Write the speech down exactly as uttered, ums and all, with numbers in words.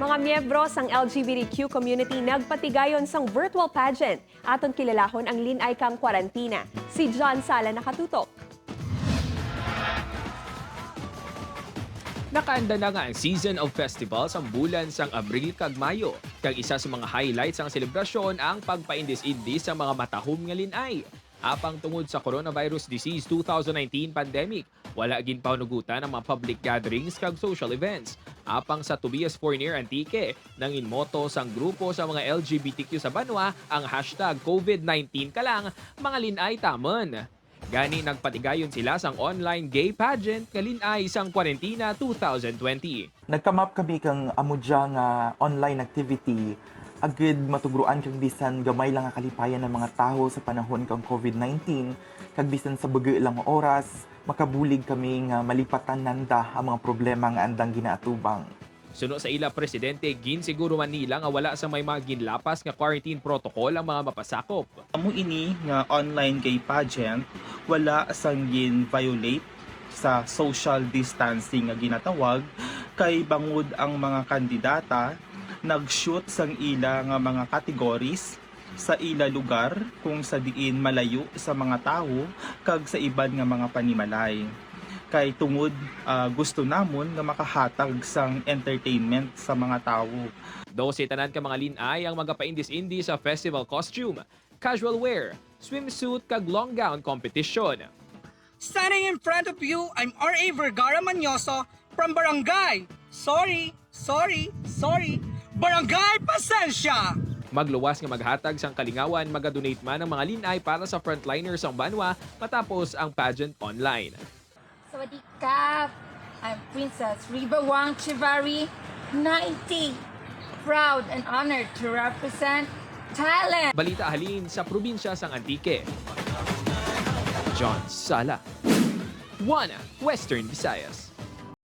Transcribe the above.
Mga miyembro sang L G B T Q community nagpatigayon sang virtual pageant. Aton kilalahon ang Lin-ay kang Kwarantina. Si John Sala nakatutok. Nakaanda na nga ang season of festivals ang bulan sang Abril kag Mayo, kag isa sa mga highlights sang selebrasyon ang pagpaindis-indis sa mga matahom nga lin-ay. Apang tungod sa coronavirus disease two thousand nineteen pandemic, wala ginpahunugutan ang mga public gatherings kag social events. Apang sa Tobias Fornier Antique, nangin motto sang grupo sa mga L G B T Q sa banwa ang hashtag COVID nineteen ka lang, mga lin-ay tamon. Gani nagpatigayon sila sang online gay pageant nga Lin-ay sang Kwarantina two thousand twenty. Nag-come up kami kang amo dya nga online activity agud matugruan kag bisan gamay lang nga kalipayan ang mga tawo sa panahon kang COVID nineteen, kag bisan sa bug-o lang nga oras, makabulig kami nga malipatan nanda ang mga problema nga andang ginaatubang. Suno sa ila presidente, ginsiguro man nila nga wala sang may mga ginlapas nga quarantine protocol ang mga mapasakop. Amo ini nga online gay pageant wala sang gin-violate sa social distancing nga ginatawag, kay bangod ang mga kandidata nag-shoot sang ila nga mga categories sa ila lugar kung sa diin malayo sa mga tawo kag sa iban nga mga panimalay. Kay tungod, ah, gusto namon nga makahatag sang entertainment sa mga tawo. Dose tanan ka mga lin-ay ang magapaindis-indis sa festival costume, casual wear, swimsuit kag long gown competition. Standing in front of you, I'm R A Vergara Manyoso from Barangay, sorry, sorry, sorry, Barangay Pasensya! Magluwas nga maghatag sang kalingawan, magadonate man ang mga lin-ay para sa frontliners sang banwa matapos ang pageant online. Sawadee Kap! I'm Princess Riva Wang Chivari, ninety, proud and honored to represent Thailand. Balita halin sa probinsya sang Antique. John Sala, One Western Visayas.